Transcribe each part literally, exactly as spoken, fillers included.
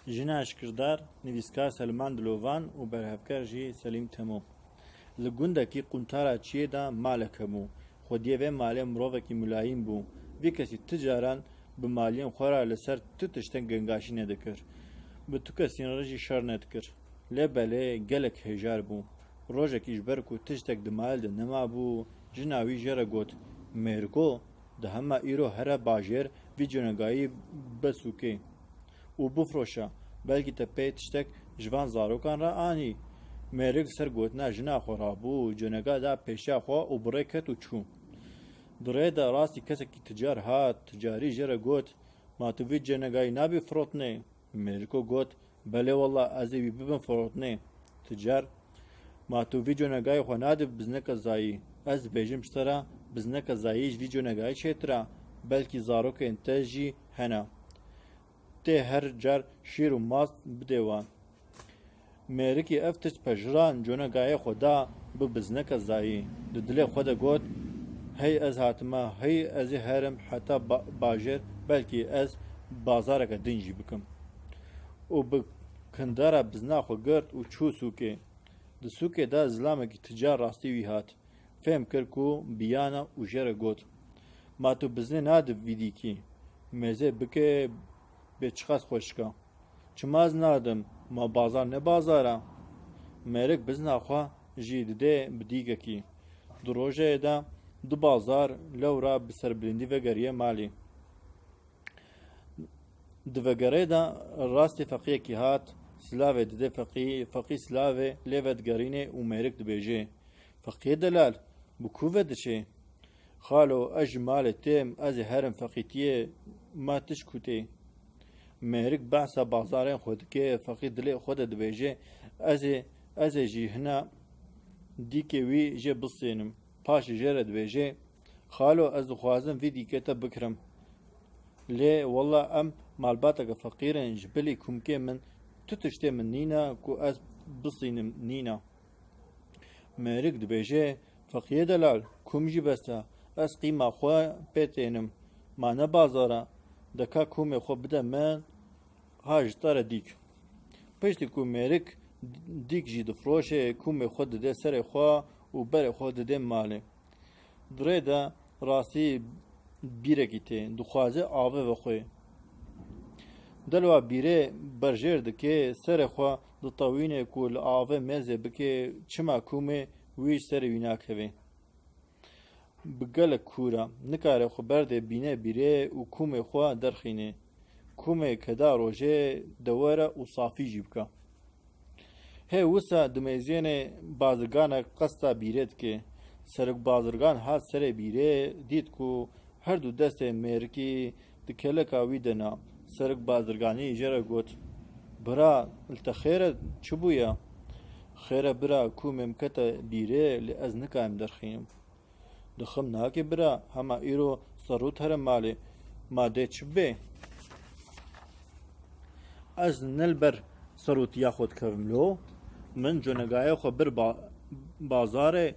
Jina eşkirdar, nivîskar Selman Dilovan û berhevker jî Selîm Temo. Li gundekî quntara çiyê de malek hebû. Xwediyê vê malê mirovekî milayîn bû. Vî kesî ti caran bi maliyên xwe re li ser tu tiştek gengaşî nedikir. Bi tu kesîn re jî şer nedikir. Lê belê gelek hêjar bû. Rojekî ji ber ku tiştek di malê de nemabû, jina wî jê re got, Mêriko, di hema îro here bajêr vî conegayî be sûkê û bifroşe, belkî te pê tiştek ji van zarokan re anî. Mêrik li ser gotina jina xwe rabû, conega da pêşiya xwe û bi rê ket û çû. Di rê de rastî kesekî ticar hat, ticarî jê re got, Ma tu vî conegayî nabî firotinê? Mêriko got, Belê wela ez ê wî bibim firotinê. Ticar, Ma tu vî conegayê xwe nadî bizneke zayî? Ez dibêjim ji te re, bizneke zayî ji vî conegayê çêtir e, belkî zarokên te jî hene. Tê her car şîr û mast bidê wan. Mêrikî ev tişt pejiran, conegayê xwe da bi bizneke zayî. Di dilê xwe de got, Hey ez hatime, hey ez ê herim heta ba- bajêr, belkî ez bazareke din jî bikim. Û bi kindara bizna xwe girt û çû sûkê. Di sûkê de zilamekî ticar rastî wî hat. Fêm kir ku biyana û jê re got, Ma tu biznê nadî vî dîkî? Mêzê bike bê çiqas xweşik e. Çima ez nadim? Ma bazar ne bazar e? Mêrik bizna xwe jî didê bi dîkekî. Di rojeyê de du bazar lewra bi serbilindî vegeriye malê. Di vegerê de rastî feqiyekî hat, silavê didê feqî, feqî silavê lê vedigerînê û mêrik dibêjê, Feqiyê delal, bi ku ve diçê? Xalo, ez ji malê têm, ez ê herim feqîtiyê, ma tişt kutê? Mêrik behsa bazarên xwe dike, feqî dilê xwe de dibêje, Ez ê, ez ê jî hina dîkê wî jê bistînim. Paşê jê re dibêje, Xalo, ez dixwazim vî dîkê te bikirim. Lê wela em malbateke feqîr in, ji bilî kumkê min tu tiştê min nîne ku ez bistînim nîne. Mêrik dibêje, Feqiyê delal, kum jî bes e, ez qîma xwe pê tênim. Ma ne bazar e, de ka kumê xwe bide min, ha ji te re dîk. Piştî ku mêrik dîk jî difroşe, kumê xwe dide serê xwe û berê xwe dide malê. Di rê de rastî bîrekî tê, dixwaze avê vexwe. Delwa bîrê berjêr dike, serê xwe ditewîne ku li avê mêzê bike, çima kumê wî ji serê wî nakeve. Bi gelek kûr e, nikare xwe berdê bîne bîrê û kumê xwe derxîne. Kumê keda rojê de were û safî jî bike. Hê wisa dimêzêne bazirganek qesta bîrê dike. Serok bazirgan hat serê bîrê, dît ku her du destê mêrikî di keleka wî de ne. Serok bazirganî jê re got, Bira, li te xêr e, çi bûye? Xêr e bira, kumê min kete bîrê, lê ez nikarim derxînim. Dixim nake bira, hema îro serût here malê, ma dê çi bê? Ez ne li ber serûtiya xwe dikevim lo, min conegayê xwe bir ba- bazarê,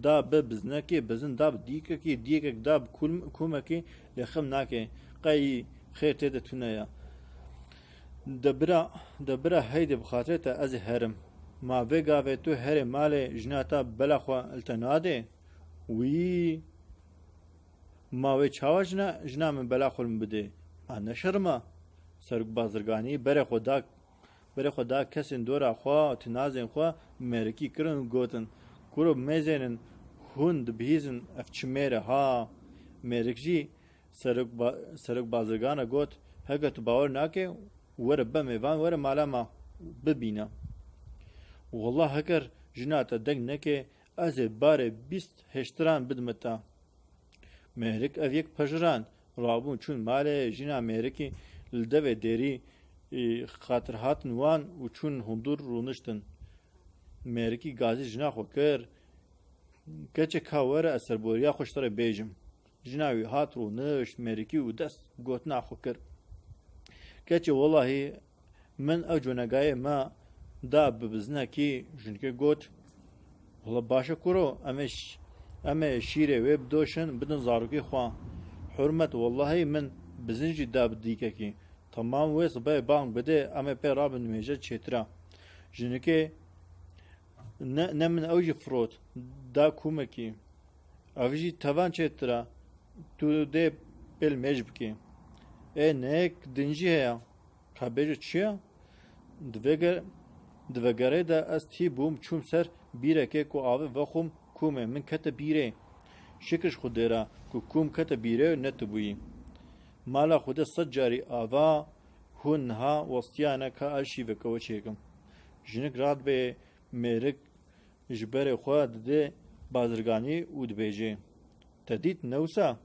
da bi biznekê, bizin da bi dîkekê, dîkek da bi kul- kumekê, lê xim nake, qey xêr tê de tune ye. De bira, de bira, heyde bi xatirê te ez ê herim. Ma vê gavê tu herê malê, jina te bela xwe li te nadê? Wî, ma wê çawa jina, jina min bela xwe li min bidê? Ma ne şerm e? Serok bazirganî berê xwe da, berê xwe da kesên dora xwe, tinazên xwe, mêrikî kirin û gotin, Kuro mêzênin, hûn dibihîzin, ev çi mêr e ha? Mêrik jî serok ba- serok bazirgana got, Heke tu bawer nake, were be mêvan, were mala me bibîne. Wela heker jina te deng neke, ez ê barê bîst hêştiran bidime te. Mêrik ev yek pejirand, rabûn çûn malê, jina mêrikî li devê dêrî, e, xatir hatin wan û çûn hundur rûniştin. Mêrikî gazî jina xwe kir, Keçê ka were ez serboriya xwe ji te re bêjim. Jina wî hat rûnişt, mêrikî û dest gotina xwe kir. Keçê welahî Min ew conegayê me da bi biznekî, jinike got, Wela baş e kuro, em ê ş- em ê şîrê wê bidoşin, bidin zarokê xwe. Hurmet, welahî min bizin jî da bi dîkekî. Temam wê sibê bang bide, em ê pê rabin wêje çêtira. Jinikê ne, ne min ew jî firot, da kûmekî. Ev jî tevan çêtira, tu dê pêl mêj bikî. Ê, neyek din jî heye. Ka bêje çi ye? Di vê ger-, di vegerê de ez tî bûm, çûm ser bîrekê ku avê vexwim kûmê min kete bîrê. Şikir ji Xwedê re ku kûm kete bîrê û ne tu bûyî. Mala Xwedê sed carî ava hûn niha westiyane ka ez şîveke we çêkim. Jinik radibê mêrik ji berê xwe didê bazirganî û dibêjê, Te dît ne wisa?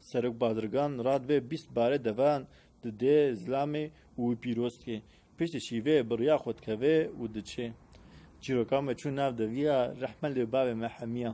Serok bazirgan radibê bîst barê devan didê zilamê û wî pîroz dike. Piştî şîvê bi riya xwe dikeve û diçe. Çîroka me çû nav deviya, rehme li bavê me hemiya.